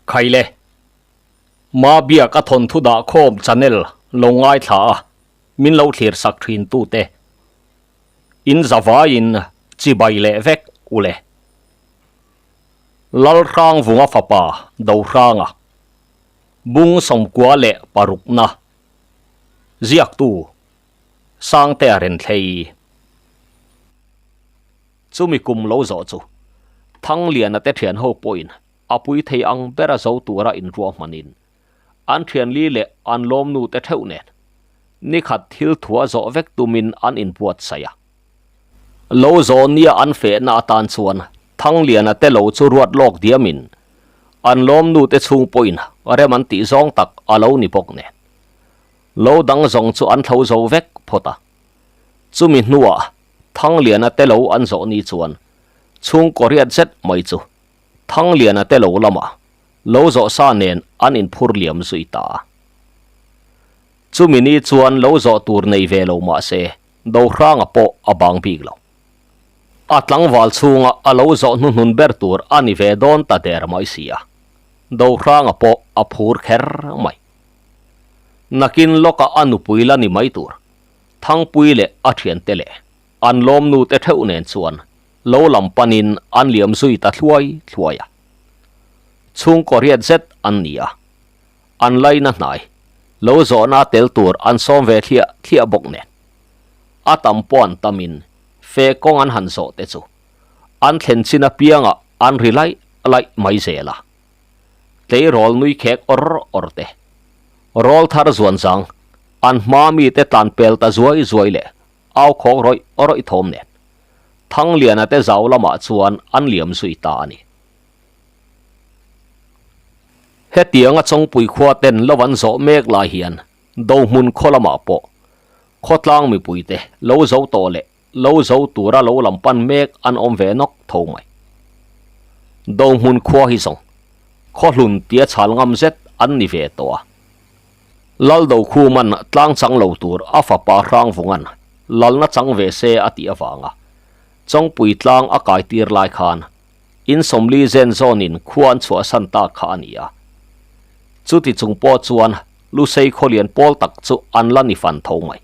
Khaile. Ma biak a thawnthu dah khawm channel lo ngaithla a min lo thlir sak thin tute. In zavaiin chibai leh vek ule. Lalhrangvunga fapa Dohranga Bung 96 na Ziaktu Sangtea Renthlei Chumi kum lo zawh chu Thangliana te thian ho pawhin a pui thei ang bera zo tura inruahmanin an thianli leh an lawmnu te theuh nen nikhat thil thua zawh vek tumin an inbuatsaih a. Lo zawh nia an fehna atan chuan Thangliana te lo chu ruat lawk diamin an lawmnu te chhung pawhin rem an tih zawng tak a lo ni bawk nen lo dang zawng chu an thlo zo vek phawt a. Chumi hnuah Thangliana te lo an zawh ni chuan chhungkaw riat zet mai chu Thangliana te lo lamah lo zawh sa nen an inphur liam zui ta a. Chumi ni chuan lo zawh tur nei ve lo mah se Dohranga pawh a bang bik lo. A tlangval chhunga a lo zawh hnuhnun ber tur a ni ve dawn ta der mai si a, Dohranga pawh a phur kher mai. Nakin lawka a nupui la ni mai tur Thangpui leh a thiante leh an lawmnu te theuh nen chuan lo lam panin an liam zui ta thluai thluai a. Chhungkaw riat zet an ni a, an laina hnai lo zawhna tel tur an sawm ve thliah thliah bawk nen. A tam pawh an tamin fe kawng an han zawh te chu an thlen chin apiangah an ri laih laih mai zel a. Tleirawl nui khek awr awr te, rawl thar zuan zang an hma mite tlan pel ta zuai zuai leh au khawk rawih rawih thawm nen Thangliana te zau lamah chuan an liam zui ta a ni. Hetianga Chawngpui khua ten lo an zawh mek lai hian Dohmun khaw lamah pawh khawtlang mipuite lo zo tawh leh lo zo tura lo lam pan mek an awm ve nawk tho mai. Dohmun khua hi zawng khaw hlun tia chhal ngam zet an ni ve tawh a. Lal Dokhuman tlang chang lo tur a fapa Hrangvungan lalna chang ve se a tih avanga Chawngpui tlang a kai tir lai khan in sawmli zen zawnin khua an chhuahsan tak kha a ni a. Chuti chung pawh chuan Lusei khawlian pawl tak chu an la ni fan tho mai.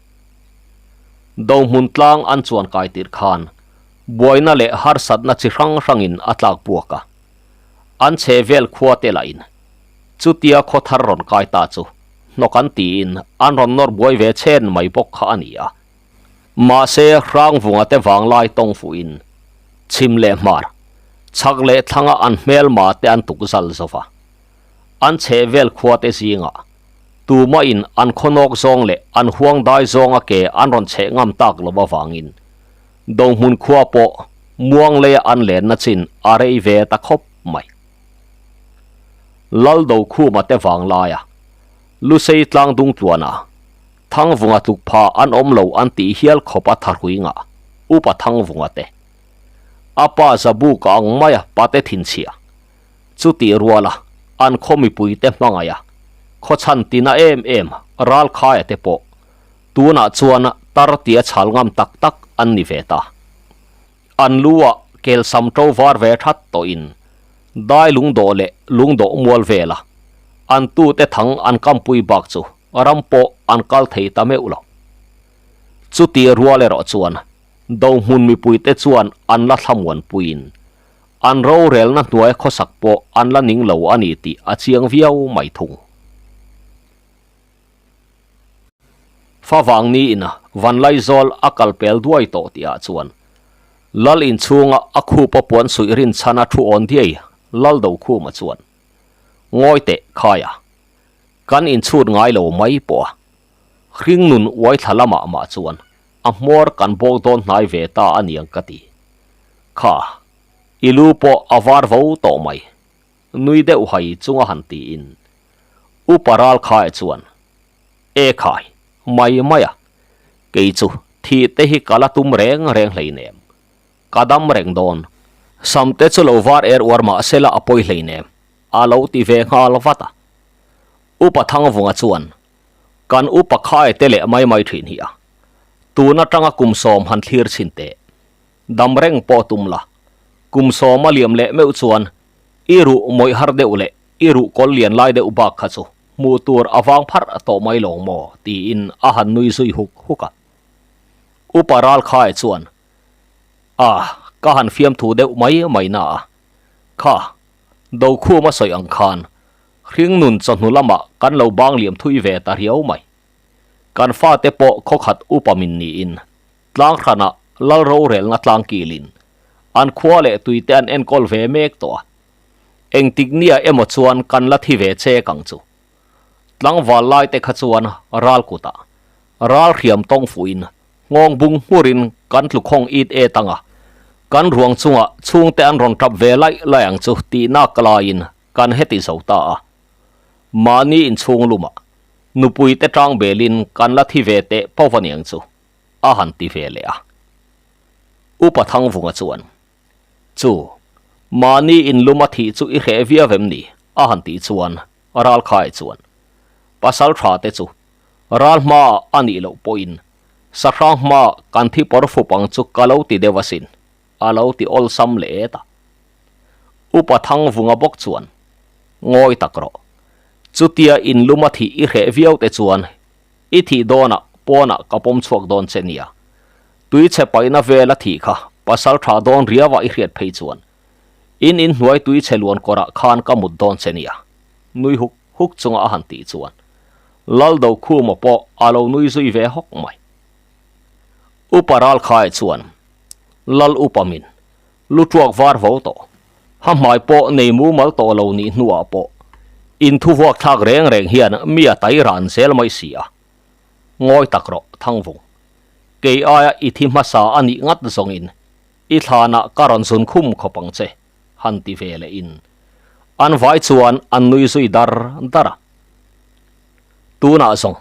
Dohmun tlang an chuan kai tir khan buaina leh harsatna chi hrang hrangin a tlak buak a. An chhe vel khua te lahin Chutia khaw thar rawn kai ta chu hnawk an tiin an rawn nawr buai ve chhen mai bawk kha a ni a. Mahse Hrangvunga te vanglai tawng fuhin chhim leh hmar, chhak leh thlanga an hmelma te an tuk zal zo va. An chheh vel khua te zingah tumahin an khawnawk zawng leh an huang dai zawnga ke an rawn chheh ngam tak lo avangin Dohmun khua pawh muang leia an lenna chin a rei ve ta khawp mai. Lal Dokhuma te vang laia Lusei tlang dung tluana Thangvunga tluk pha an awm lo an tih hial khawp a thahrui ngah Upa Thangvunga te a pa Zabuka ang maia pate thinchhia chutih ruala an khaw mipui te hmangaih a khaw chhan tina em em Ralkhaia te pawh tunah chuan tar tia chhal ngam tak tak an ni ve ta. An lu ah kel sam to var ve that tawhin dai lungdawh leh lungdawh mual vela an tute thang an kampui bak chu ram pawh an kal thei ta meuh lo. Chuti rual erawh chuan Dohmun mipuite chuan an la thlamuan puiin an rorelna hnuai khawsak pawh an la ning lo a ni tih a chiang viau mai thung. Favang niin Vanlaizawl a kal pel duai tawh tihah chuan Lal inchhunga a khupa puan suih rinchhana thu awn diai Lal Dokhuma chuan Ngawi teh khaia, kan inchhut ngai lo mai pawh a, hringnun uai thla lamah mah chuan a hmawr kan bawk dawn hnai ve ta a niang ka ti. Kha, i lu pawh a var vo tawh mai. Nui deuh hai chunga han tiin Upa Ralkhaia chuan, E khai, mai mai a, kei chu thih te hi ka la tum reng reng hleinem, ka dam reng dawn, sam te chu lo var er uar mah sela a pawi hleinem, a lo ti ve nghal vat a. Upa Thangvunga chuan, Kan upa khai te leh mai mai thin hi a, tun atanga kum sawm han thlir chhin teh, dam reng pawh tum la, kum sawm a liam leh meuh chuan i ruh mawih har deuh leh. I ruh kawl lian lai deuh bak kha chu hmuh tur a vang pharh tawh mai lawng maw? tiin a han nui zui huk huk a. Upa Ralkhai chuan, A, ka han fiamthu deuh mai mai na a. Kha, Dokhuma sawi ang khan hringnun chawhnu lamah kan lo bang liam thui ve ta riau mai. Kan fate pawh khawkhat upa min niin tlang hranah lal rorelna tlang kilin an khua leh tuite an enkawl ve mek tawh a. Engtik nia emaw chuan kan la thi ve chek ang chu. Tlangval lai te kha chuan ral kutah ral hriam tawng fuhin nghawng bung hmurin kan tlu khawng it et ang a, kan ruang chungah chhungte an rawn tap ve laih laih ang chu tih nak laiin kan heti zo ta a. Mahni inchhung lumah nupui te tang belin kan la thi ve teh pawh aniang chu a han ti ve leh a. Upa Thangvunga chuan. Chu, mahni inlum a thih chu i hreh viau em ni? a han tih chuan Ralkhai chuan, Pasal tha te chu ral hmaah a nih loh pawhin sahrang hmaah kan thi pawr fup ang chu ka lo ti deuh asin, a lo ti awlsam leh et a. Upa Thangvunga bawk chuan, Ngawi tak rawh, chutia inlum a thih i hreh viau te chuan I thih dawnah pawnah ka pawm chhuak dawn che nia. Tui chhe paihna vela thih kha pasal tha dawn riauah i hriat phei chuan in inhnuai tui chhe luan kawrah khan ka mut dawn che nia. Nui huk huk chunga a han tih chuan Laldo Khuma pawh a lo nui zui ve hawk mai. Upa Ralkhai chuan Lal upa min lu tuak var vo tawh. Ha hmai pawh nei mumal tawh lo nih hnuah pawh inthuvuak thlak reng reng hian mi a tai ran zel mai si a. Ngawi tak rawh Thangvung. Kei aia i thi hmasa a nih ngat zawngin i thlanah ka rawn zun khum khawp ang che, han ti ve leh in an vai chuan an nui zui dar dar a. Tunah zawng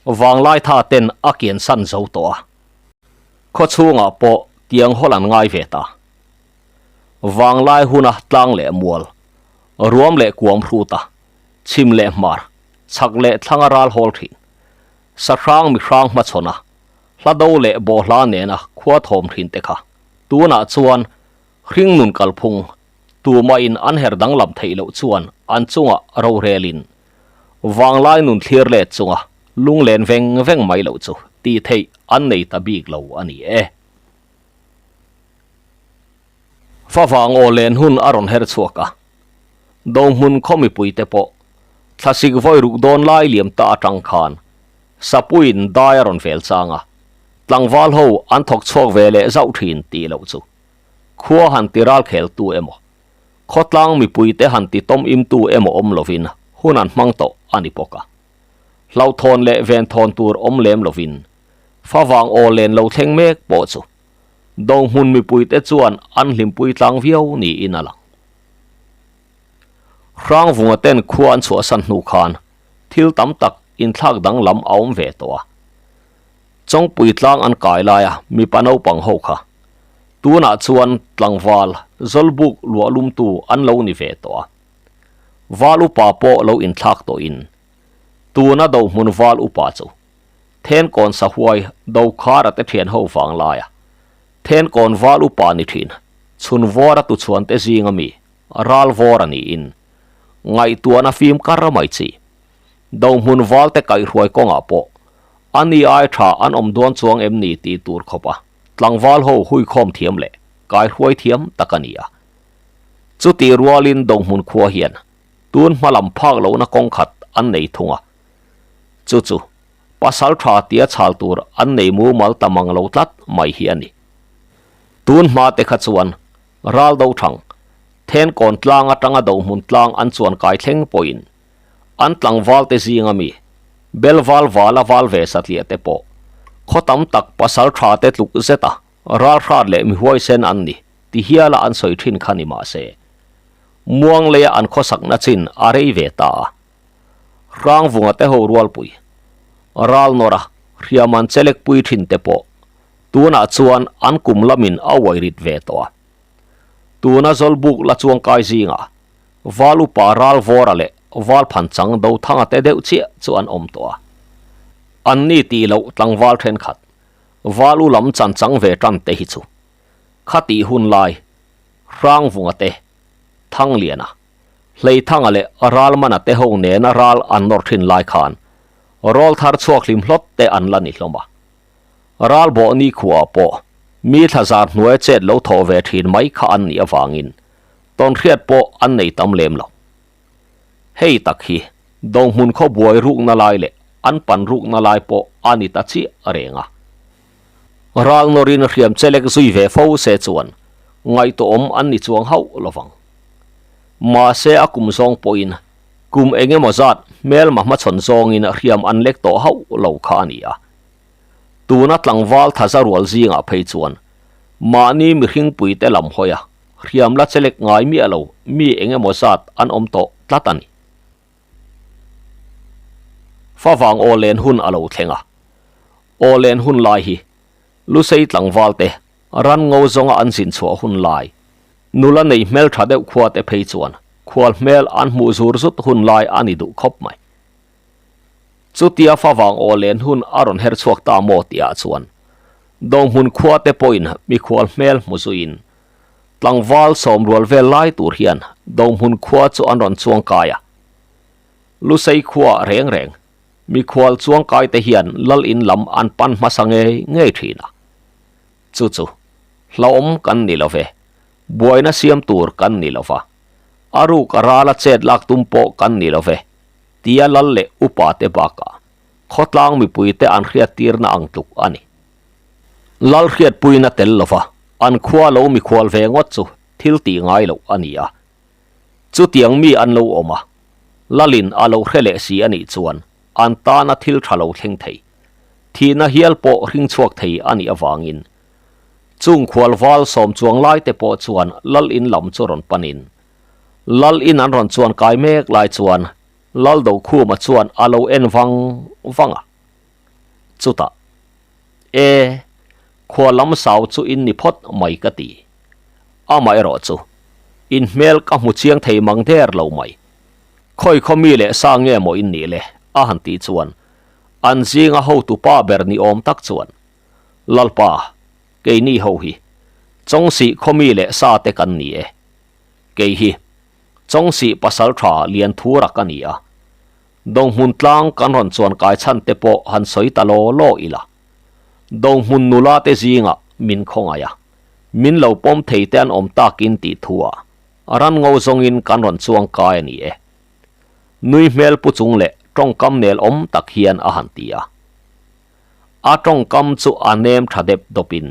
vanglai tha ten a kian san zo tawh a. Khaw chhungah pawh tiang hawl an ngai ve ta. Vanglai huna tlang leh mual, ruam leh kuam hruta, chhim leh hmar, chhak leh thlanga ral hawl thin. Sahrang mihrang hmachhawna, hla do leh bawhhla nena khua thawm thin te kha tunah chuan hringnun kalphung tumahin an her danglam theih loh chuan an chungah rorelin Vanglai nun thlir let chunga lunglen veng veng mai loh chu tih theih an nei ta bik lo a ni e. Favang aw len hun a rawn her chhuak a, Dohmun khaw mipuite pawh thlasik vawi ruk dawn lai liam ta atang khan Sapuiin dai a rawn vel chang a, tlangval ho an thawk chhuak ve leh zauh thin tih loh chu khua han ti ral khel tu emaw Khawtlang mipuite han ti tawm imtu emaw awm lovin hun an hmang tawh a ni bawk a. Hlauhthawn leh venthawn tur awm lem lovin favang aw len lo thleng mek pawh chu Dohmun mipuite chuan an hlimpui tlang viau niin a lang. Hrangvunga ten khua an chhuahsan hnu khan thil tam tak inthlak danglam a awm ve tawh a. Chawngpui tlang an kai laia mipa naupang ho kha Tunah chuan tlangval Zawlbuk luahlumtu an lo ni ve tawh a. Val upa pawh lo inthlak tawhin tuna dohmun val upa chu Thenkawn sahuai Dokhara te thian ho vang laia Thenkawn val upa ni thin Chhunvawra tuchhuan te zinga mi Ralvawra niin ngaihtuahna fim kar mai chi Dohmun val te kaihhruai kawngah pawh a ni ai tha an awm dawn chuang em ni tih tur khawp a. Tlangval ho huikhawm thiam leh kaihruai thiam tak a ni a. Chutih rualin Dohmun khua hian tun hma lam phak lohna kawng khat an nei thung a. Chu chu pasal tha tia chhal tur an nei mumal ta mang lo tlat mai hi a ni. Tun hma te kha chuan ral do thang Thenkawn tlang atanga Dohmun tlang an chuan kai thleng pawhin an tlangval te zinga mi Belval vala val ve satliah te pawh khaw tam tak pasal tha te tluk zet a ralhrat leh mi huaisen an ni ti hiala an sawi thin kha ni mah se muang leia an khawsakna chin a rei ve ta a. Hrangvunga te ho rualpui ral nawra hriam an chelek pui thin te pawh tunah chuan an kum lamin a uai rit ve tawh a. Tuna Zawlbuk la chuangkai zingah Val upa ral vawra leh val phan chang do thanga te deuh chiah chu an awm tawh a. An ni tih loh tlangval thenkhat, val u lam chan chang ve tan te hi chu khatih hun lai Hrangvunga te, Thangliana, Hleithanga leh Ralmana te ho nena ral an nawr thin lai khan rawl thar chhuak hlim hlawt te an la ni hlawm a. Ral bawh ni khuaah pawh mi thlazar hnuaia chet lo thawh ve thin mai kha an nih avangin tawnhriat pawh an nei tam lem lo. Hei tak hi Dohmun khaw buai rukna lai leh an pan rukna lai pawh a ni ta chiah reng a. Ral nawrin hriam chelek zui ve fo se chuan ngaihtuahawm an ni chuang hauh lovang. Mahse a kum zawng pawhin kum eng emaw zat hmelma hmachhawn zawngin hriam an lek tawh hauh lo kha a ni a. Tuna tlangval thaza rual zingah phei chuan mahni mihringpuite lam hawi a hriam la chelek ngai miah lo mi eng emaw zat an awm tawh tlat a ni. Favang aw len hun a lo thleng a, aw len hun lai hi Lusei tlangval te ran ngo zawnga an zin chhuah hun lai, nula nei hmel tha deuh khua te phei chuan khual hmel an hmuh zur zut hun lai a ni duh khawp mai. Chutia favang aw len hun a rawn her chhuak ta maw tihah chuan Dohmun khua te pawhin mikhual hmel hmu zuiin Tlangval sawmrual vel lai tur hian Dohmun khua chu an rawn chuang kai a. Lusei khua reng reng, mikhual chuang kai te hian lal in lam an pan hmasa ngei ngei thin a. Chu chu, hlauhawm kan ni lo ve, buaina siam tur kan ni lo va, a ruk a rala chet lak tum pawh kan ni lo ve, tia lal leh upa te bakah khawtlang mipuite an hriattirna ang tluk a ni. Lal hriatpuina tel lova an khua lo mikhual ve ngawt chu thil tih ngai loh a ni a. Chutiang mi an lo awm a, Lalin a lo hre leh si a nih chuan an tana thil tha lo thleng thei, thihna hial pawh hring chhuak thei a nih avangin chung khual val sawm chuang lai te pawh chuan Lal in lam chu rawn panin Lal in an rawn chuan kai mek lai chuan Lal Dokhuma chuan a lo en vang vang a. Chutah, E, khua lam sau chu in ni phawt mai ka ti. Amaherawh chu, in hmel ka hmu chiang thei mang der lo mai. Khawi khaw mi leh sa nge maw in nih le? a han tih chuan, an zinga hotu pa ber ni awm tak chuan, Lalpa, keini ho hi, Chawngsih khaw mi leh sa te kan ni e. Kei hi, Chawngsih pasal tha lian thura ka ni a. Dohmun tlang kan rawn chuan kai chhan te pawh han sawi ta law law ila. Dohmun nula te zingah min khawngaih a, min lo pawm thei te an awm takin tih thuah ran ngo zawngin kan rawn chuang kai a ni e. Nui hmel pu chung leh tawngkam nel awm tak hian a han ti a. A tawngkam chu a nem tha dep dawpin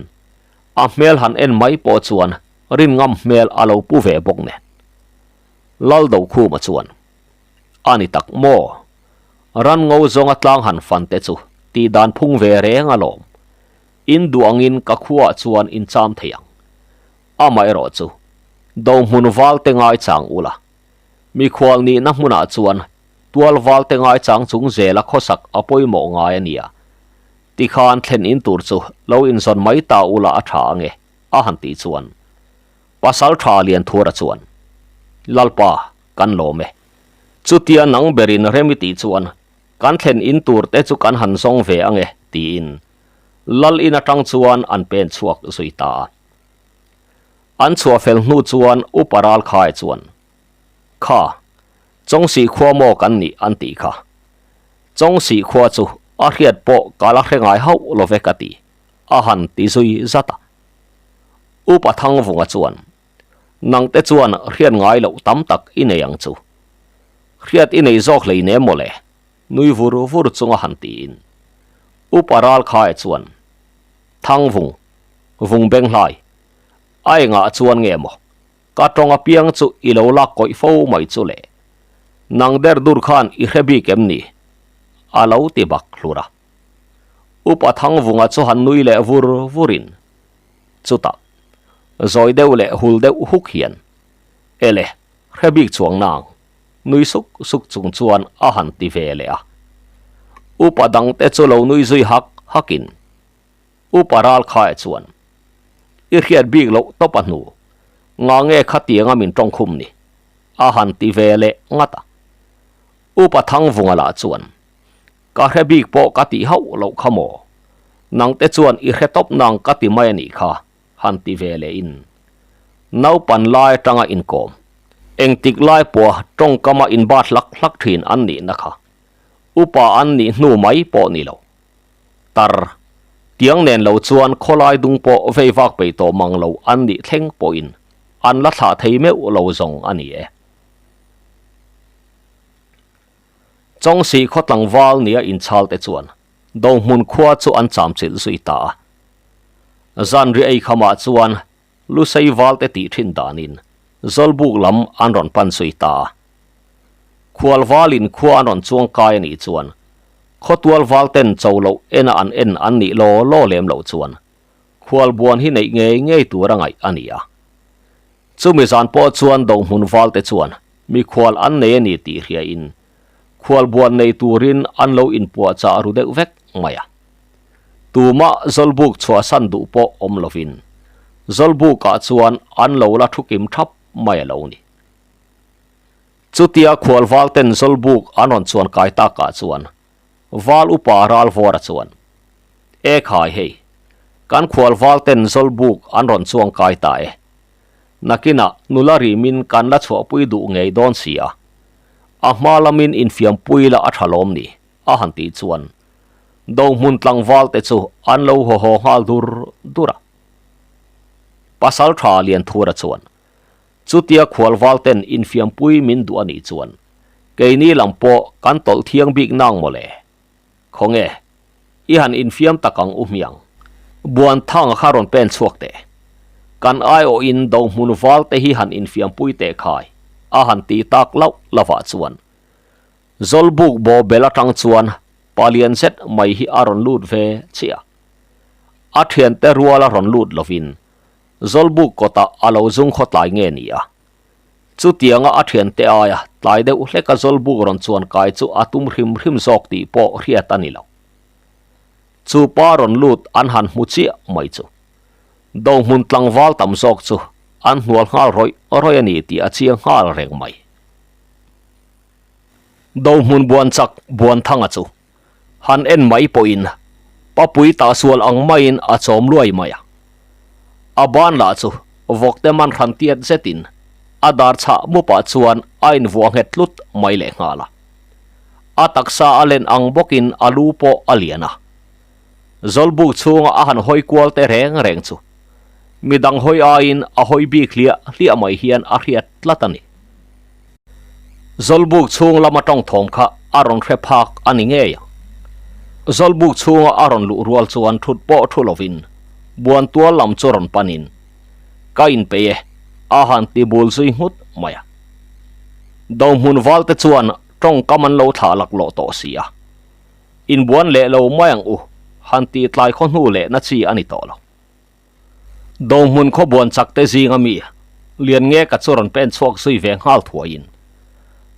a hmel han en mai pawh chuan rinngam hmel a lo pu ve bawk nen. Lal Dokhuma chuan. A ni tak maw? Ran ngo zawnga tlang han fan te chu tih dan phung ve reng alawm. In duh angin ka khuaah chuan in cham thei ang. Amaherawh chu, dohmun val te ngai chang ula. Mikhual nihna hmunah chuan tual val te ngai chang chung zela khawsak a pawimawh ngai a nia. Tikhan thlen in tur chu lo inzawn mai ta ula a tha ange, a han tih chuan Pasal tha Lianthura chuan, Lalpa, kan lawm e. Chutia nang berin rem i tih chuan kan thlen in tur te chu kan han zawng ve ange tiin Lal in atang chuan an pen chhuak zui ta a. An chhuah fel hnu chuan Upa Ralkhai chuan, Kha, Chawngsih khua maw kan nih an tih kha. Chawngsih khua chu a hriat pawh ka la hre ngai hauh lo ve ka ti, a han ti zui zat a. Upa Thangvunga chuan, Nangte chuan hriat ngai loh tam tak i nei ang chu. Hriat i nei zawk hlei nem mawle, nui vur vur chunga han tiin. Upa Ralkhaia chuan, Thangvung, vung beng hlai, a engah chuan nge maw, ka tawng apiang chu i lo lak kawih fo mai chu le. Nang der dur khan i hre bik em ni? A lo ti bak hlur a. Upa Thangvunga chu han nui leh vur vurin, Chutah, zawi deuh leh hul deuh huk hian, Ele, hre bik chuang nang, nui suk suk chung chuan a han ti ve leh a. Upa dangte chu lo nui zui hak hakin, Upa Ralkhaia chuan, I hriat bik loh tawp a hnu, nga nge khatianga min tawngkhum ni? a han ti ve leh ngat a. Upa Thangvunga lah chuan, Ka hre bik pawh ka tih hauh loh kha maw? Nangte chuan i hre tawp nang ka ti mai a nih kha, han ti ve leh in. Naupan lai atanga inkawm. Engtik lai pawha tawngkama inbat hlak hlak thin an nihna kha upa an nih hnu mai pawh ni lo. Tar, tiang nen lo chuan khawlai dung pawh vei vak peih tawh mang lo an nih thleng pawhin an la thlah thei meuh lo zawng a ni e. Chawngsih khaw tlangval nia inchhal te chuan Dohmun khua chu an cham chilh zui ta a. Zanri ei khamah chuan Lusei valte tih thin danin Zawlbuk lam an rawn pan zui ta a. Khual valin khua an rawn chuang kai a nih chuan khawtual valten cho loh ena an en an nih law law lem loh chuan khual buan hi neih ngei ngei tur a ngaih a ni a. Chumi zan pawh chuan Dohmun valte chuan mikhual an nei a ni tih hriain khual buan nei turin an lo inpuahchah ru deuh vek mai a. Tumah Zawlbuk chhuahsan duh pawh awm lovin Zawlbukah chuan an lo la thu kim thap mai a lo ni. Chutia khual valten Zawlbuk an rawn chuan kai takah chuan Val upa Ralvawra chuan, E khai hei, kan khual valten Zawlbuk an rawn chuang kai ta e. Nakinah nula rimin kan la chhuahpui duh ngei dawn si a, a hma lamin infiampui la a tha lawm ni, a han tih chuan Dohmun tlangval te chu an lo haw haw nghal dur dur a. Pasal tha Lianthura chuan, Chutia khualval ten infiampui min duh a nih chuan keini lam pawh kan tawlh thiang bik nang mawle. Khawnge, i han infiam tak ang u hmiang. Buan thang kha rawn pen chhuak teh. Kan aiawhin Dohmun val te hi han infiampui teh khai, a han ti tak lauh lovah chuan Zawlbuk baw bel atang chuan palian zet mai hi a rawn lut ve chiah. A thiante ruala rawn lut lovin Zawlbuk kawtah a lo zung khaw tlai nge ni a. Chutianga a thiante aia tlai deuh hleka Zawlbuk rawn chuan kai chu a tum hrim hrim zawk tih pawh hriat a ni lo. Chu pa rawn lut an han hmu chiah mai chu. Dohmun tlangval tam zawk chu an hnual nghal rawih rawih a ni tih a chiang nghal reng mai. Dohmun buan chak buan thanga chu han en mai pawhin papui tahsual ang maiin a chawm luai mai a. A ban lah chu vawkte man hran tiat zetin a dar chhah mupah chuan a invuah nghet tlut mai leh nghal a. A taksa a len ang bawkin a lu pawh a lian a. Zawlbuk chhunga a han hawi kual te reng reng chu midang hawi aiin a hawi bik hliah hliah mai hian a hriat tlat a ni. Zawlbuk chhung lama tawng thawm kha a rawn hre phak a ni ngei ang. Zawlbuk chhunga a rawn luh rual chuan thut pawh thu lovin buan tual lam chu rawn panin ka inpeih e a han ti bul zui nghut mai a. Dohmun valte chuan tawngkam an lo thlah laklawh tawh si a. Inbuan leh lo mai ang u, han tih tlai khaw hnu leh na chi a ni tawh lo. Dohmun khaw buan chak te zinga mi lian nge ka chu rawn pen chhuak zui ve nghal thuaiin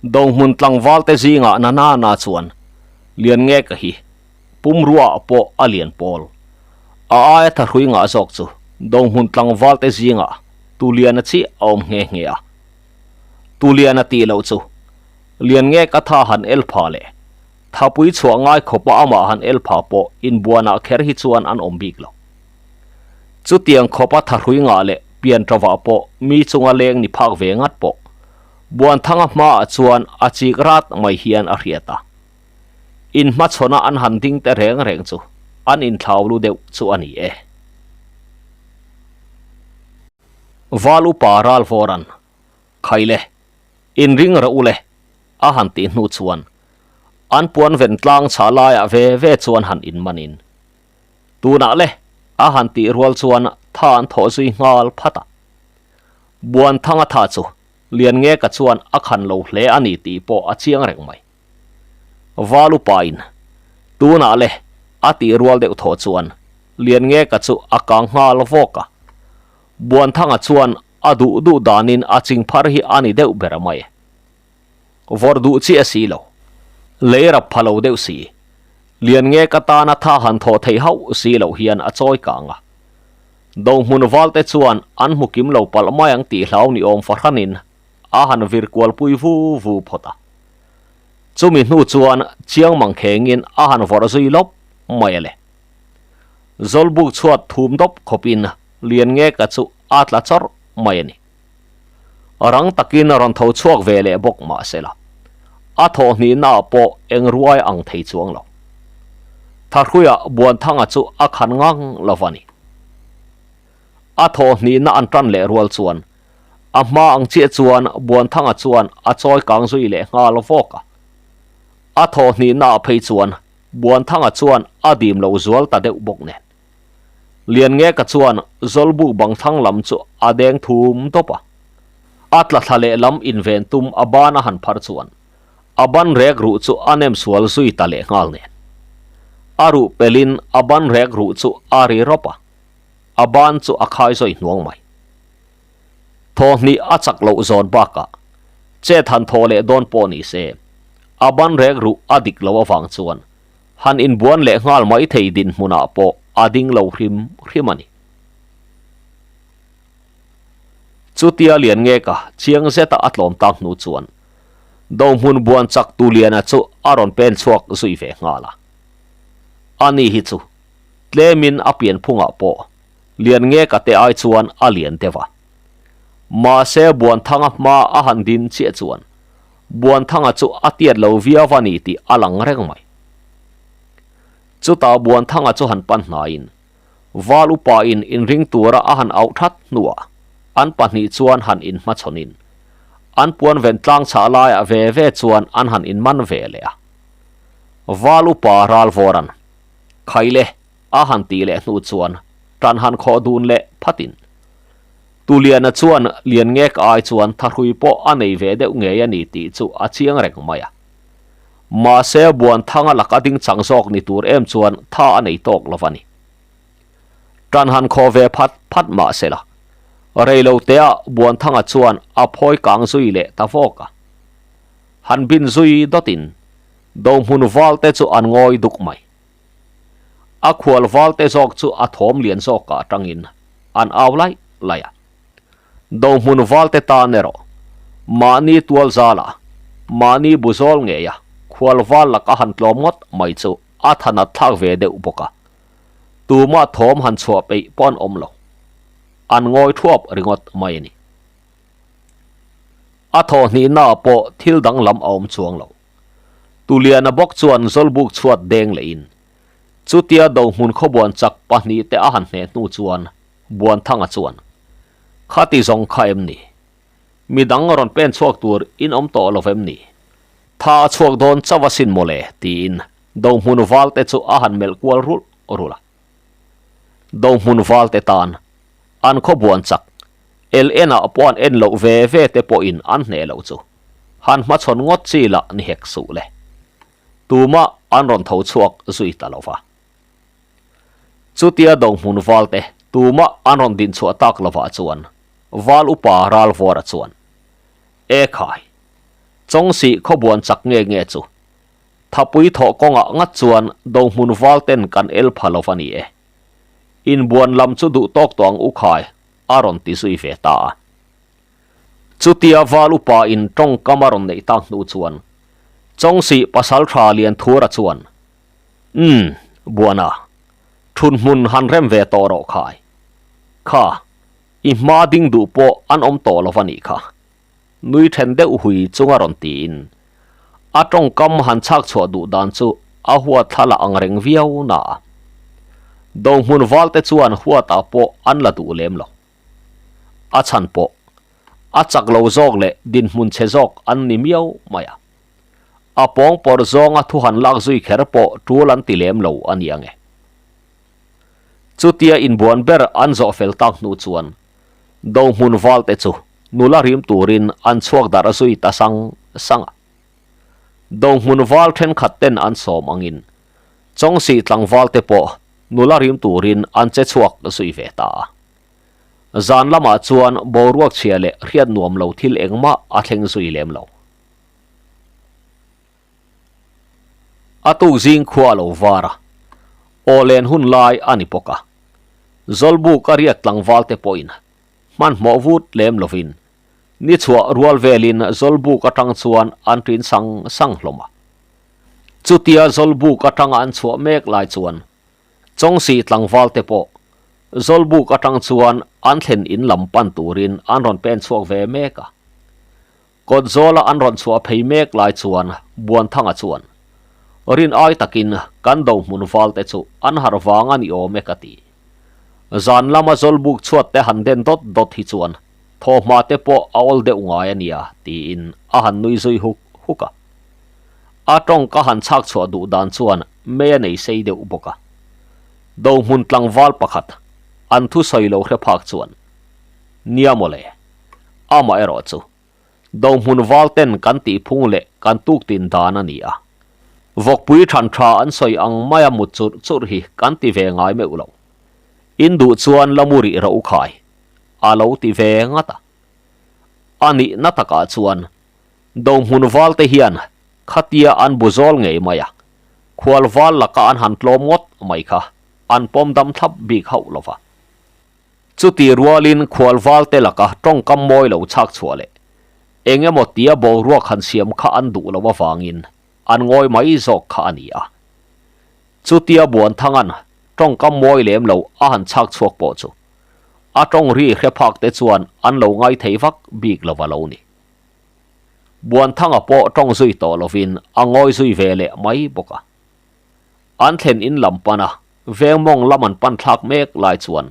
Dohmun tlangval te zingah na na na chuan lian nge ka hi pumrua ah pawh a lian pawl. A aia thahrui ngah zawk chu Dohmun tlangval te zingah Tuliana chiah a awm nghe nghe a. Tuliana tih loh chu lian nge ka tha han el pha leh Thapui chhuah ngai khawpa amah han el pha pawh inbuanah kher hi chuan an awm bik lo. Chutiang khawpa thahrui ngah leh pian tavah pawh mi chunga leng ni phak ve ngat pawh Buanthanga hmaah chuan a chik rat mai hian a hriat a. Inhmachhawna an han ding te reng reng chu an inthlau lu deuh chu a ni e. Val upa Ralvawra'n, Khaile, inring rawh u le, a han tih hnu chuan an puan ven tlang chhah laiah ve ve chuan han inmanin tunah le a han tih rual chuan tha an thawh zui nghal phat a. Buan thanga tha chu lian nge ka chuan a khan lo hle a ni tih pawh a chiang reng mai. Val upain tunah le a tih rual deuh thaw chuan lian nge ka chu a kang nghal vawk a. Buan thanga chuan a duh duh danin a ching phar hi a ni deuh ber mai. Vawrh duh chiah si lo. Lei rap pha lo deuh si. Lian nge ka tana tha han thawh theih hauh si loh hian a chawi kang a. Dohmun valte chuan an hmu kim lo palh mai ang tih hlau ni awm fahranin a han vir kual pui vu vu phawt a. Chumi hnu chuan chiang mang khengin a han vawrh zui lawp mai a le. Zawlbuk chhuat thum dawp khawpin Lian nge ka chu a tla chawrh mai a ni. Rang takin rawn tho chhuak ve leh bawk mah se la, a thawh hnihnaah pawh eng ruai ang thei chuang lo. Thahruia Buanthanga chu a khan ngang lo va ni. A thawh hnihna an tan leh rual chuan a hma ang chiah chuan Buanthanga chuan a chawi kang zui leh nghal vawk a. A thawh hnihnaah phei chuan Buanthanga chuan a dim lo zual ta deuh bawk nen. Lianngeka chuan Zawlbuk bang thlang lam chu a deng thum dawp a. A tla thla leh lam inven tum a ban a han phar chuan a ban rek ruh chu a nem sual zui ta leh nghal nen. A ruh pelin a ban rek ruh chu a ri rawp a, a ban chu a khai zawi hnuang mai. Thawhnih a chak loh zawn bakah chet han thaw leh dawn pawh ni se, a ban rek ruh a dik lo avang chuan han inbuan leh nghal mai thei dinhmunah pawh a ding lo hrim hrim a ni. Chutia Lianngeka chiang zeta a tlawm tak hnu chuan Dohmun buan chak tu Liana chu a rawn pen chhuak zui ve nghal a. Ani hi chu tlemin a pianphungah pawh Lianngeka te ai chuan a lian deuh a. Mahse Buanthanga hma a han din chiah chuan Buanthanga chu a tiat lo viau a ni tih a lang reng mai. Chutah Buanthanga chu han pan hnaiin Val upa in inring tura a han auh that hnuah an pahnih chuan han inhmachhawnin an puan ven tlang chhah laiah ve ve chuan an han inman ve leh a. Val upa Ralvawra'n, Khaile, a han tih leh hnu chuan tan han khawh dun leh phatin Tuliana chuan Lianngek ai chuan thahrui pawh a nei ve deuh ngei a ni tih chu a chiang reng mai a. Mahse Buanthanga laka ding chang zawk ni tur em chuan tha a nei tawk lo va ni. Tan han khawh ve phat phat mah se la, reiloteah Buanthanga chuan a phawi kang zui leh ta vawk a. Han bin zui dawtin Dohmun valte chu an ngawi duk mai. A khual valte zawk chu a thawm lian zawkah atangin an au laih laih a. Dohmun valte tan erawh mahni tual zala mahni bu zawl ngeia khual val laka han tlawm ngawt mai chu a thanat thlak ve deuh bawk a. Tuma thawm han chhuah peih pawh an awm lo. An ngawi thuap ringawt mai a ni. A thawh hnihnaah pawh thil danglam a awm chuang lo. Tuliana bawk chuan Zawlbuk chhuat deng lehin chutia Dohmun khawbuan chak pahnihte a han hneh hnu chuan Buanthanga chuan, Khati zawng kha em ni? Midang rawn pen chhuak tur in awm tawh lo vem ni? Tha a chhuak dawn chauh asin mawle, tiin Dohmun valte chu a han melh kual rulh rulh a. Dohmun valte tan an khawbuan chak LN ah pawh an en loh ve ve te pawhin an hneh loh chu. Han hmachhawn ngawt chi lah ni hek suh le. Tumah an rawn tho chhuak zui ta lo va. Chutia Dohmun valte tumah an rawn din chhuah tak lovah chuan Val upa Ralvawra chuan, E khai, Chawngsih khawbuan chak nge nge chu Thapui thawh kawngah ngat chuan Dohmun valten kan el pha lo va ni e. Inbuan lam chu duh tawk tawh ang u khai, a rawn ti zui ve ta a. Chutia Val upa in tawngkam a rawn neih tak hnu chuan Chawngsih pasal tha Lianthura chuan, Umm, Buana, thun hmun han rem ve tawh rawh khai. Kha, i hma ding duh pawh an awm tawh lo va nih kha. Nui then deuh hui chunga rawn tiin a tawngkam han chhak chhuah duh dan chu a huat thla la ang reng viau na a. Dohmun valte chuan huatah pawh an la duh lem lo. A chhan pawh a chak lo zawk leh dinhmun chhe zawk an ni miau mai a. A pawng pawrh zawnga thu han lak zui kher pawh tul an ti lem lo a ni ang e. Chutia inbuan ber an zawh fel tak hnu chuan Dohmun valte chu nula rim turin an chhuak darh zui ta sang sang a. Dohmun val thenkhat ten an sawm angin Chawngsih tlangvalte pawh nula rim turin an che chhuak zui ve ta a. Zan lamah chuan boruak chhia leh hriat nuam lo thil engmah a thleng zui lem lo. A tuk zing khua a lo var a, aw len hun lai a ni bawk a. Zawlbuk a riak tlangval te pawhin hmanhmawh vut lem lovin ni chhuah rual velin Zawlbuk atang chuan an ṭin sang sang hlawm a. Chutia Zawlbuk atanga an chhuah mek lai chuan Chawngsih tlangval te pawh Zawlbuk atang chuan an thlen in lam pan turin an rawn pen chhuak ve mek a. Kawtzawla an rawn chhuah phei mek lai chuan Buanthanga chuan, Rin ai takin kan do hmun valte chu an harh vang a ni awm e ka ti. Zan lama zawlbuk chhuat te han den dawt dawt hi chuan thawhma te pawh a awl deuh ngai a nia tiin a han nui zui huk huk a. A tawng ka han chhak chhuah duh dan chuan mei a nei sei deuh bawk a. Do hmun tlangval pakhat an thusawi lo hre phak chuan, Nia mawle, amaherawh chu Dohmun val ten kan tih phung leh kan tuk tin dan a ni a. Vawkpui than tha an sawi ang maia mut churh churh hi kan ti ve ngai meuh lo. In duh chuan la mu rih ro khai a lo ti ve ngat a. A nihna takah chuan Dohmun val te hian khatia an bu zawl ngei mai a, khual val laka an han tlawm ngawt mai kha an pawm dam thlap bik hauh lo va. Chuti rualin khualval te laka tawngkam mawi lo chhak chhuah leh eng emaw tia boruak han siam kha an duh loh avangin an ngawi mai zawk kha a ni a. Chutia Buanthanga'n tawngkam mawi lem lo a han chhak chhuak pawh chu a tawng ri hre phak te chuan an lo ngai thei vak bik lo a lo ni. Buanthanga pawh tawng zui tawh lovin a ngawi zui ve leh mai bawk a. An thlen in lam pan a, veng mawng lam an pan thlak mek lai chuan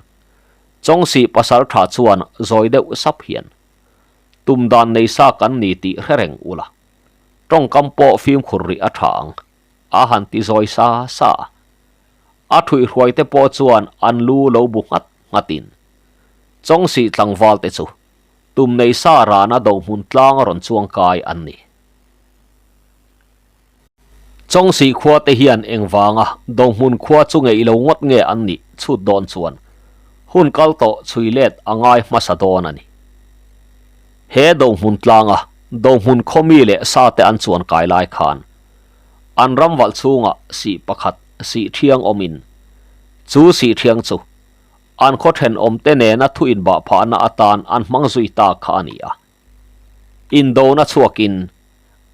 Chawngsih pasal tha chuan zawi deuh sap hian, Tum dan nei sa kan ni tih hre reng ula, tawngkam pawh fimkhur rih a tha ang, a han ti zawi sa sa a. A thuihhruai te pawh chuan an lu lo bu nghat nghatin Chawngsih tlangval te chu tum nei sa rana do hmun tlang a rawn chuang kai an ni. Chawngsih khua te hian engvanga Dohmun khua chu ngeih lo ngawt nge an nih chhut dawn chuan hun kal tawh chhui let a ngai hmasa dawn a ni. He Dohmun tlanga Dohmun khaw mi leh sa te an chuan kai lai khan an ram valh chhungah sih pakhat sih thiang awmin chu sih thiang chu an khaw thenawm te nena thu inbah phahna atan an hmang zui ta kha a ni a. Indona chhuakin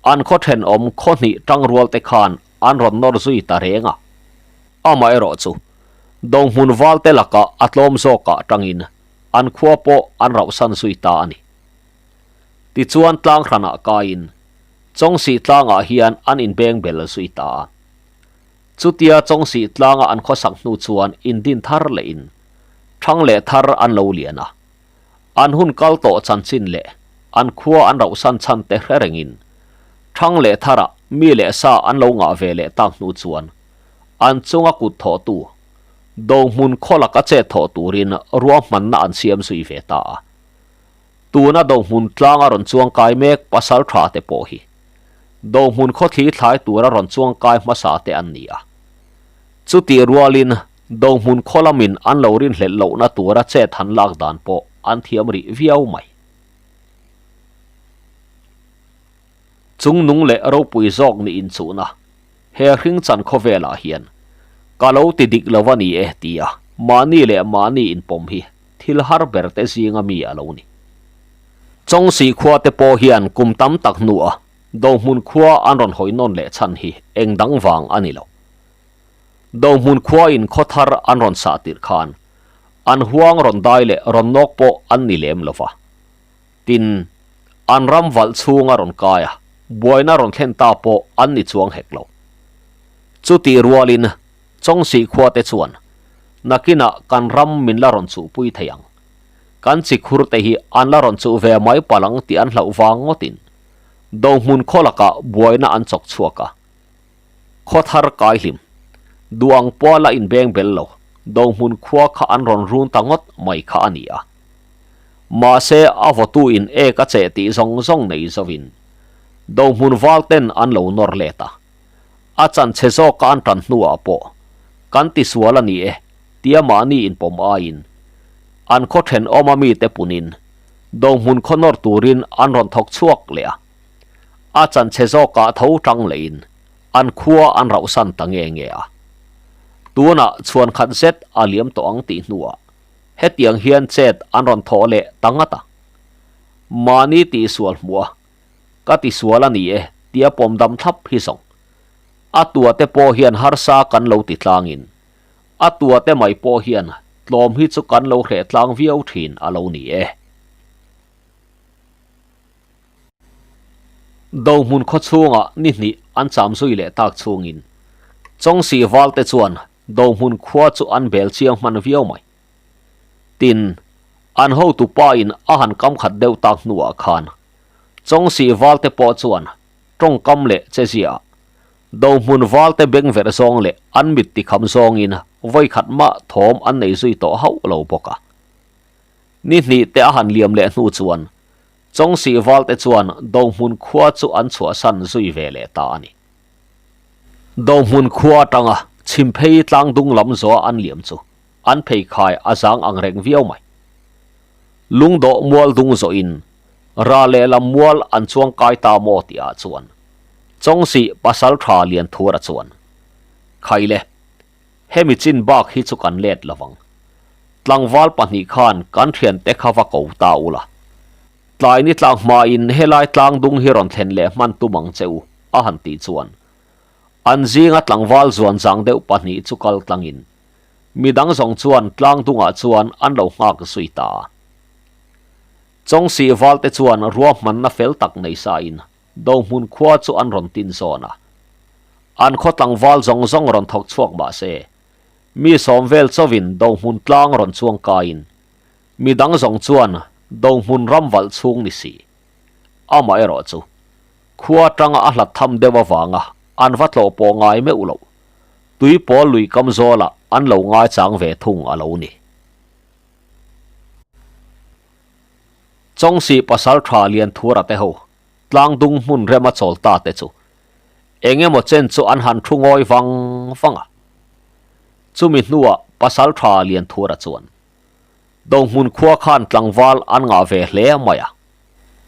an khaw thenawm khaw hnih tangrual te khan an rawn nawr zui ta reng a. Amaherawh chu Dohmun val te lakah a tlawm zawkah tangin an khua pawh an rauhsan zui ta a ni. Tichuan tlang hranah kaiin Chawngsih tlangah hian an inbeng bel zui ta a. Chutia Chawngsih tlanga an khawsak hnu chuan indin thar lehin thang leh thar an lo lian a. An hun kal tawh chanchin leh an khua an rauhsan chhan te hre rengin Thang leh Tharah mi leh sa an lo ngah ve leh tak hnu chuan an chunga kut thawhtu Dohmun khaw laka chet thawh turin ruahmanna an siam zui ve ta a. Tuna Dohmun tlanga rawn chuang kai mek pasal tha te pawh hi Dohmun khawthli thlai tura rawn chuang kai hmasa te an ni a. Chutih rualin Dohmun khaw lamin an lo rinhlelh lohna tura chet han lak dan pawh an thiam rih viau mai. Chungnung leh ropui zawk nih inchuhna he hringchan khawvelah hian ka lo ti dik lo a ni e tia mahni leh mahni inpawm hi thil har ber te zinga mi a lo ni. Chawngsih khua te pawh hian kum tam tak hnuah Dohmun khua an rawn hawi nawn leh chhan hi eng dang vang a ni lo. Dohmun khuain khaw thar an rawn sah tirh khan an huang rawn dai leh rawn nawk pawh an ni lem lo va. Tin, an ram valh chhunga rawn kai a, buaina rawn thlen ta pawh an ni chuang hek lo. Chutih rualin Chawngsih khuate chuan nakinah kan ram min la rawn chuhpui thei ang. Kan chikhur te hi an la rawn chuh ve mai palh ang tih an hlauh vang ngawtin Dohmun khaw lakah buaina an chawk chhuak a. Khaw thar kai hlim. Duh ang pawh la inbeng bel lo, Dohmun khua kha an rawn run ta ngawt mai kha a ni a. Mahse a vawtu in ek a cheh tih zawng zawng nei zovin Dohmun val ten an lo nawr let a. A chanchhe zawka an tan hnuah pawh kan tisual a ni e tia mahni inpawm aiin an khaw thenawma mite punin Dohmun khaw nawr turin an rawn thawk chhuak leh a. A chanchhe zawkah tho tang lehin an khua an rauhsan ta nge nge a. Tunah chhuan khat zet a liam tawh ang tih hnuah hetiang hian chet an rawn thawh leh ta ngat a. Mahni tihsual hmuh a, ka tisual a ni e tia pawm dam thlap hi zawng. A tuate pawh hian harsa kan lo ti tlangin a tuate mai pawh hian tlawm hi chu kan lo hreh tlang viau thin a lo ni e. Dohmun khaw chhungah ni hnih an cham zui leh tak chhungin Chawngsih valte chuan Dohmun khua chu an bel chiang hman viau mai. Tin, an hotu pa in a han kam khat deuh tak hnuah khan Chawngsih valte pawh chuan tawngkam leh che ziah Dohmun valte beng verh zawng leh an mit tikham zawngin vawikhat mah thawm an nei zui tawh hauh lo bawk a. Ni hnih te a han liam leh hnu chuan Chawngsih valte chuan Dohmun khua chu an chhuahsan zui ve leh ta a ni. Dohmun khua atanga chhimphei tlangdung lam zawha an liam chu an pheikhai a zang ang reng viau mai. Lungdawh mual dung zawhin ra lehlam mual an chuang kai ta maw tihah chuan Chawngsih pasal tha lian thura chuan, Khaile, hemi chin bak hi chu kan let lovang. Tlangval pahnih khan kan thiante kha va ko ta ula. Tlai ni tlak hmain helai tlangdung hi rawn thlen leh hman tum ang che u, a han tih chuan an zinga tlangval zuan zang deuh pahnih chu kal tlangin Midang zawng chuan tlang dungah chuan an lo nghak zui ta a. Chawngsih valte chuan ruahmanna fel tak nei sain Dohmun khua chu an rawn tin zawn a. An khaw tlangval zawng zawng rawn thawk chhuak mah se, mi sawm vel chauhin Dohmun tlang rawn chuang kaiin midang zawng chuan Dohmun ram valh chhung ni si. Amaherawh chu khua tanga a hlat tham deuh avanga an va tlawh pawh ngai meuh loh. Tui pawl lui kam zawlah an lo ngaichang ve thung a lo ni. Chawngsih pasal tha lian thura te ho tlangdung hmun rema chawl ta te chu eng emaw chen chu an han thu ngawi vang vang a. Chumi hnuah pasal tha lian thura chuan Dohmun khua khan tlangval an ngah ve hle mai a.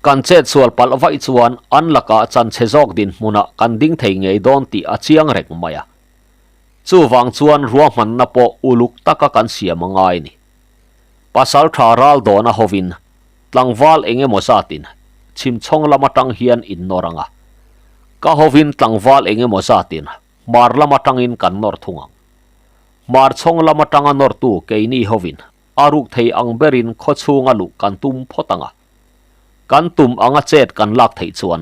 Kan chet sual palh vaih chuan an lakah chanchhe zawk dinhmunah kan ding thei ngei dawn tih a chiang reng mai a. Chuvang chuan ruahmanna pawh uluk taka kan siam a ngai ni. Pasal tha ral dawn a hovin tlangval eng emaw zatin chhimchhawng lam atang hian in nawr ang a. Ka hovin tlangval eng emaw zatin hmar lam atangin kan nawr thung ang. Hmar chhawng lam atanga nawrtu keini hovin a ruk thei ang berin khaw chhunga luh kan tum phawt ang a. Kan tum anga chet kan lak theih chuan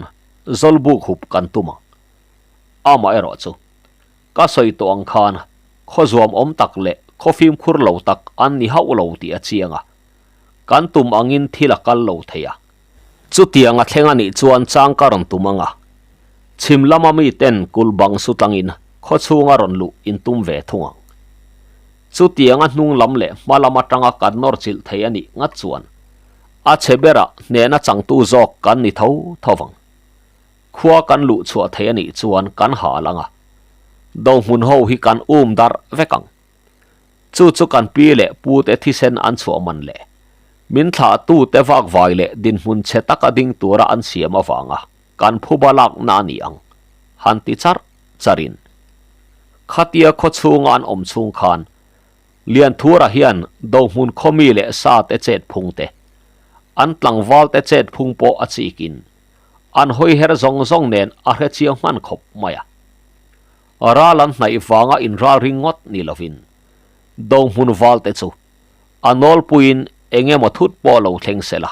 zawlbuk hup kan tum ang. Amaherawh chu, ka sawi tawh ang khan khaw zuam awm tak leh khaw fimkhur lo tak an ni hauh lo tih a chiang a. Kan tum angin thil a kal lo thei a. Chutiang a thleng a nih chuan chang ka rawn tum ang a. Chhim lama miten kulh bang su tlangin khaw chhunga rawn luh in tum ve thung ang. Chutiang a hnung lam leh hma lam atanga kan nawr chilh thei a nih ngat chuan a chhe berah hnehna changtu zawk kan ni tho tho vang. Khua kan luh chhuah thei a nih chuan kan hal ang a, dohmun ho hi kan um darh vek ang. Chu chu kan pi leh pu te thisen an chhuah man leh min thlah tu te vak vai leh dinhmun chhe taka ding tura an siam avanga kan phuba lakna a ni ang, han ti char charin. Khatia khaw chhunga an awm chhung khan Lianthura hian Dohmun khawmi leh sa te chet phung te, an tlangval te chet phung pawh a chikin an hawi her zawng zawng nen a hre chiang hman khawp mai a. Ral an hnaih vanga inral ringawt ni lovin Dohmun val te chu a nawlpuiin eng emaw thut pawh lo thleng se la,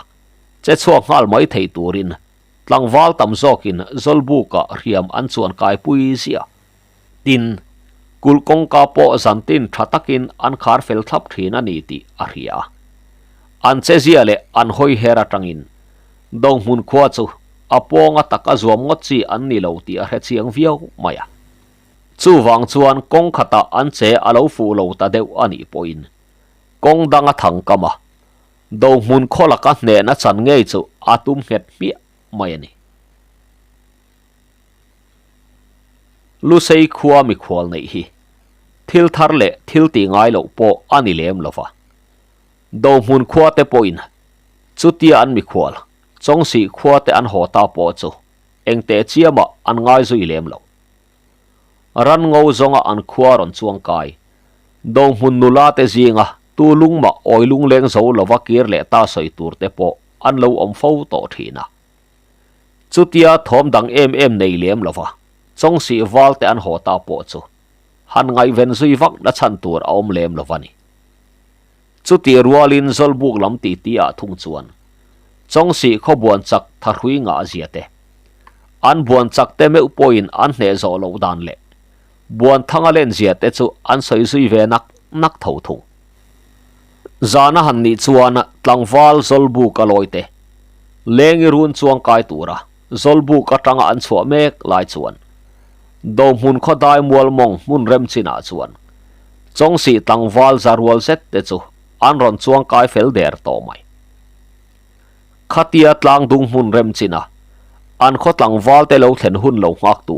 che chhuak nghal mai thei turin tlangval tam zawkin Zawlbuka hriam an chuan kaipui ziah. Tin, kulh kawngka pawh zantin tha takin an khar fel thlap thin a ni tih a hria a. An chezia leh an hawi her atangin Dohmun khua chu a pawnga taka zuam ngawt chi an ni lo tih a hre chiang viau mai a. Chuvang chuan kawng khatah an che a lo fuh lo ta deuh a nih pawhin kawng danga thang kam a, Dohmun khaw laka hnehna chan ngei chu a tum nghet hmiah mai a ni. Lusei khua mikhual neih hi thil thar leh thil tih ngai loh pawh a ni lem lo va. Dohmun khua te pawhin chutia an mikhual Chawngsih khua te an haw ta pawh chu engteh chiamah an ngai zui lem lo. Ran ngo zawnga an khua rawn chuang kai Dohmun nula te zinga tu lungmah awi lungleng zo lova kir leh ta sawi tur te pawh an lo awm fo tawh thin a. Chutia thawm dang em em nei lem lova Chawngsih val te an haw ta pawh chu han ngaihven zui vak na chhan tur a awm lem lova ni. Chuti rualin Zawlbuk lam titi ah thung chuan Chawngsih khawbuan chak thahrui ngah zia te. An buan chak te meuh pawhin an hneh zawh loh dan leh buan thanga len zia te chu an sawi zui ve nak nak tho thung. Zana han nih chuan tlangval Zawlbuk a lawi te lengi run chuang kai tura Zawlbuk atanga an chhuah mek lai chuan Dohmun khawdai mual mawng hmun rem chinah chuan Chawngsih tlangval za rual zet te chu an rawn chuang kai fel der tawh mai. Khatia tlang dung hmun rem china an khaw tlangval te lo thlen hun lo nghak tu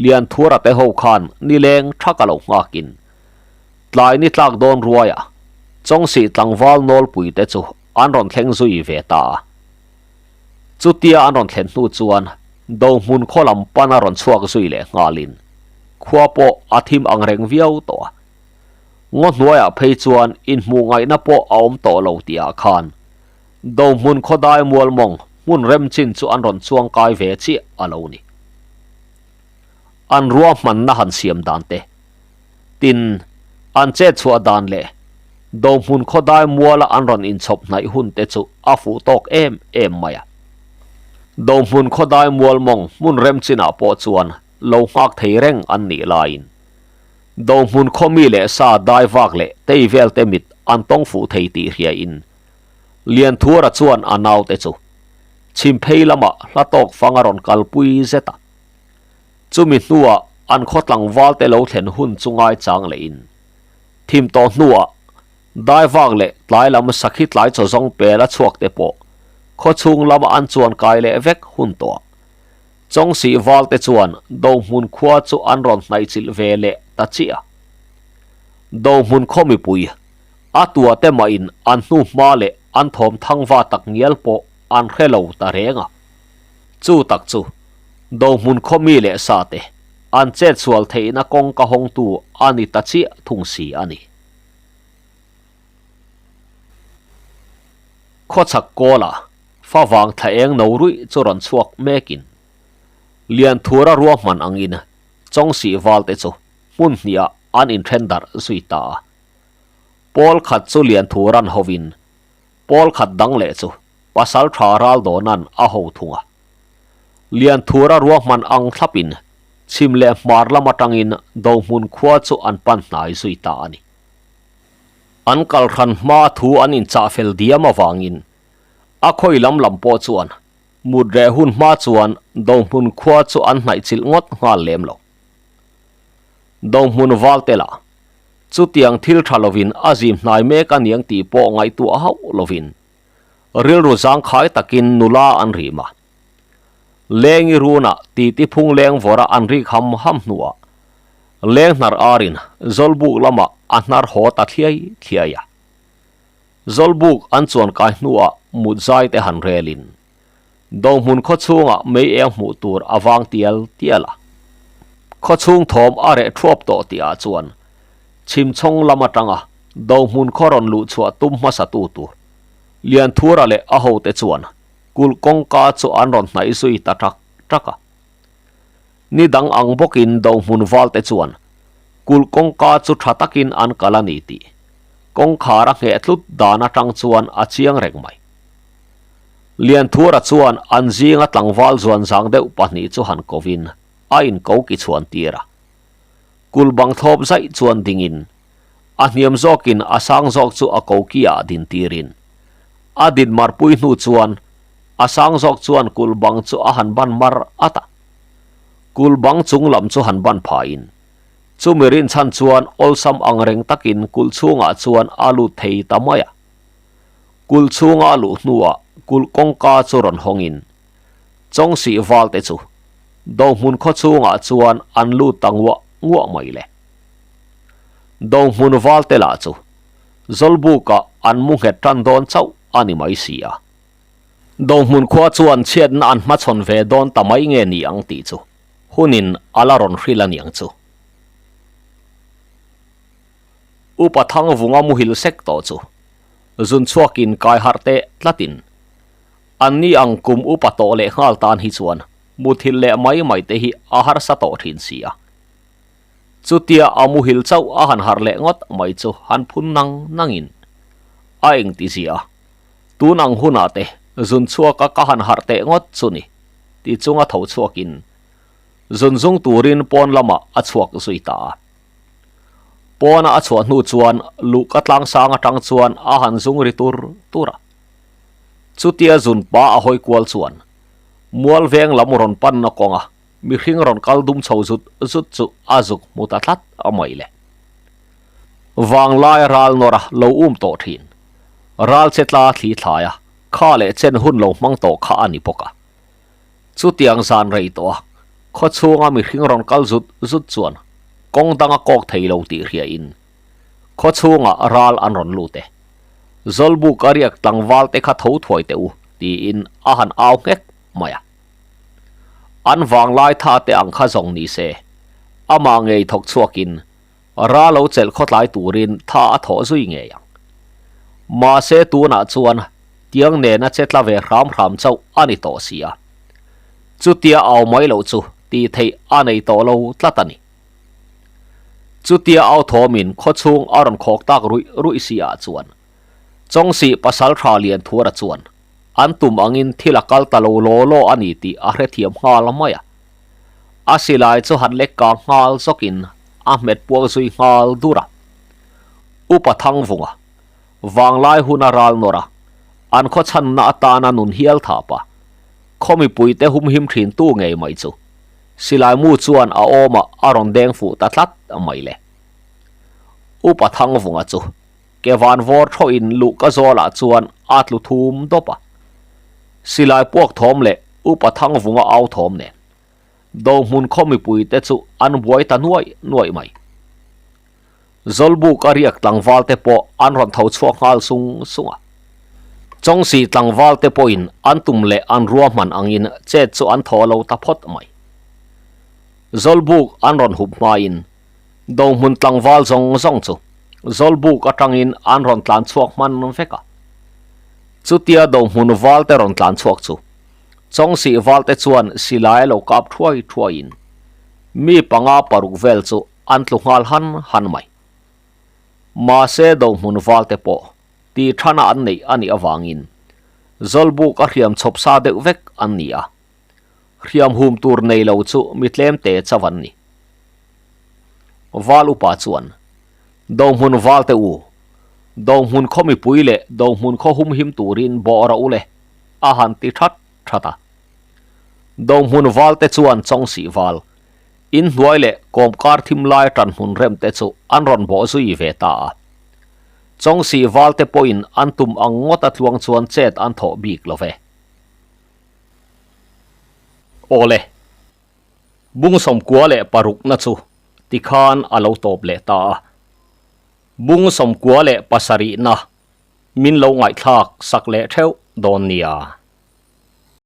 Lianthura te ho khan nileng thak a lo nghakin tlai ni tlak dawn ruaia Chawngsih tlangval nawlpui te chu an rawn thleng zui ve ta a. Chutia an rawn thlen hnu chuan Dohmun khaw lam pan a rawn chhuak zui leh nghalin khua pawh a thim ang reng viau tawh a. Ngaw hnuaiah phei chuan inhmuh ngaihna pawh a awm tawh lo tihah khan Dohmun khawdai mual mawng hmun rem chin chu an rawn chuang kai ve chiah a lo ni. An ruahmanna han siam dan te, tin, an chet chhuah dan leh Dohmun khawdai muala an rawn inchhawp hnaih hun te chu a fuh tawk em em mai a. Dohmun khawdai mual mawng hmun rem chinah pawh chuan lo nghak thei reng an nih laiin Dohmun khaw mi leh sa dai vak leh tei vel te mit an tawng fuh thei tih hria in Lianthura chuan a naute chu chhim phei lamah hla tawk fang a rawn kalpui zet a. Chumi hnuah an khaw tlangval te lo thlen hun chu ngaichang leh in thim tawh hnuah dai vak leh tlai lam sakhi tlai chaw zawng pel a chhuak te pawh khaw chhung lama an chuan kai leh vek hun tawh a. Chawngsih val te chuan Dohmun khua chu an rawn hnaihchilh ve leh ta chiah a. Dohmun khaw mipui a tua te mahin an hnu hma leh an thawm thangva tak ngial pawh an hre lo ta reng a. Chu tak chu Dohmun khaw mi leh sa te an chetsual theihna kawng ka hawngtu a ni ta chiah thung si a ni. Khawchhak kawla Favang thla eng no ruih chu rawn chhuak mekin Lianthura ruahman angin Chawngsih valte chu hmun hnihah an inthen darh zui ta a. Pawl khat chu Lianthuran hovin pawl khat dang leh chu pasal tha ral dawnan a ho thung a. Lianthura ruahman ang thlapin chhim leh hmar lam atangin Dohmun khua chu an pan hnai zui ta a ni. An kalhran hma thu an inchah fel diam avangin A khawi lam lam pawh chuan mut reh hun hma chuan Dohmun khua chu an hnaih chilh ngawt nghal lem lo. Dohmun val te lah chutiang thil tha lovin a zim hnai mek a niang tih pawh ngaihtuah hauh lovin rilru zangkhai takin nula an rim a. Lengi runah titi phung leng vawra an rik ham ham hnuah leng hnar arin Zawlbuk lamah a hnar haw ta thliai thliai a. Zawlbuk an chuan kai hnuah mut zai te han relin Dohmun khaw chhungah mei eng hmuh tur a vang tial tial a. Khaw chhung thawm a reh thuap tawh tihah chuan chhimchhawng lam atanga Dohmun khaw rawn luh chhuah tum hmasa tu tur Lianthura leh a hote chuan kulh kawngka chu an rawn hnaih zui ta ṭak ṭak a. Ni dang ang bawkin Dohmun valte chuan kulh kawngka chu ṭha takin an kal a ni tih kawngkhar a ngheh tlut dan atang chuan a chiang reng mai. Lianthura chuan an zinga tlangval zuan zang deuh pahnih chu han kovin a inko ki chhuan tir a. Kul bang thlawp zaih chuan dingin a hniam zawkin a sang zawk chu a ko ki ah din tirin a din marpui hnu chuan a sang zawk chuan kul bang chu a han ban mar at a. Kul bang chung lam chu han ban phahin Chumi rinchhan chuan awlsam ang reng takin kulh chhungah chuan a lut thei ta mai a. Kulh chhunga a luh hnuah kulh kawngka chu rawn hawngin Chawngsih valte chu Dohmun khaw chhungah chuan an lut ta nguah nguah mai le. Dohmun valte lah chu Zawlbukah an mu nghet tan dawn chauh a ni mai si a. Dohmun khua chuan chhiatna an hmachhawn ve dawn ta mai nge ni ang tih chu Hunin a la rawn hrilh a niang chu. Upa Thangvunga muhil sek tawh chu zun chhuakin kai harh teh tlatin an ni ang kum upa tawh leh nghal tan hi chuan muthilh leh mai mai te hi a harsa tawh thin si a. Chutia a muhil chauh a han harh leh ngawt mai chu han phun nang nangin a engti zia a, tun ang hunah te zun chhuaka ka han harh teh ngawt chu ni. ti chunga tho chhuakin zun zung turin pawn lamah a chhuak zui ta a. Pawna a chhuah hnu chuan luhka tlangsang atang chuan a han zung ri tur tur a. Chutia zun pa a hawi kual chuan mual veng lam rawn panna kawnga mihring rawn kal dum chho zut zut chu a zuk hmu ta tlat a mai le. Vanglai ral nawr a lo um tawh thin. Ral che tla thli thlai a, kha leh chen hun lo hmang tawh kha a ni bawk a. Chutiang zan rei tawh a, khaw chhunga mihring rawn kal zut zut chuan kawng dang a kawk thei lo tih hria in khaw chhungah ral an rawn lut e. Zawlbuk a riak tlangval te kha tho thuai teh u tiin a han au nghek mai a. An vanglai tha te ang kha zawng ni se, amah ngei thawk chhuakin ral lo chelh khawtlai turin tha a thawh zui ngei ang. Mahse tunah chuan tiang nena che tla ve hram hram chauh a ni tawh si a. Chutia au mai loh chu tih theih a nei tawh lo tlat a ni. Chutia au thawmin khawchhung a rawn khawk tak ruih ruih si ah chuan Chawngsih pasal tha lian thuara chuan an tum angin thil a kal ta lo law law a ni tih a hrethiam nghal mai a. A silai chu han lek kang nghal zawkin a hmet puak zui nghal dur a. Upa Thangvunga vanglai hun a ral nawr a, an khaw chhanna atana nun hial thap a, khaw mipuite humhim thin tu ngei mai chu silai mu chuan a awmah a rawn deng fuh ta tlat mai le. Upa Thangvunga chu ke van vawr thawhin luhka zawlah chuan a tlu thum dawp a. Silai puak thawm leh Upa Thangvunga au thawm nen Dohmun khaw mipuite chu an buai ta nuaih nuaih mai. Zawlbuk a riak tlangval te pawh an rawn tho chhuak nghal sung sung a. Chawngsi tlangval te pawhin an tum leh an ruahman angin chet chu an thaw lo ta phawt mai. Zawlbuk an rawn hup hmain Dohmun tlangval zawng zawng chu Zawlbuk atangin an rawn tlan chhuak hman vek a. Chutia Dohmun val te rawn tlan chhuak chu Chawngsih val te chuan silai lo kap thuai thuaiin mi panga paruk vel chu an tlu nghal han han mai. Mahse Dohmun val te pawh tih thana an neih a nih avangin Zawlbuk a hriam chhawp sa deuh vek an ni a. Hriam hum tur nei lo chu mi tlem te chauh an ni. Val upa chuan, Dohmun val te u, Dohmun khaw mipui leh Dohmun khaw humhim turin bawh rawh u le, a han ti that that a. Dohmun val te chuan Chawngsih val, inhnuai leh kawmkar thim lai tanhmun rem te chu an rawn bawh zui ve ta a. Chawngsih val te pawhin an tum ang ngawt a tluang chuan chet an thawh bik lo ve. Awle, bung sawmkua leh parukna chu tikhan a lo tawp leh ta a. Bung sawmkua leh pasarihna min lo ngaihthlak sak leh theuh dawn nia.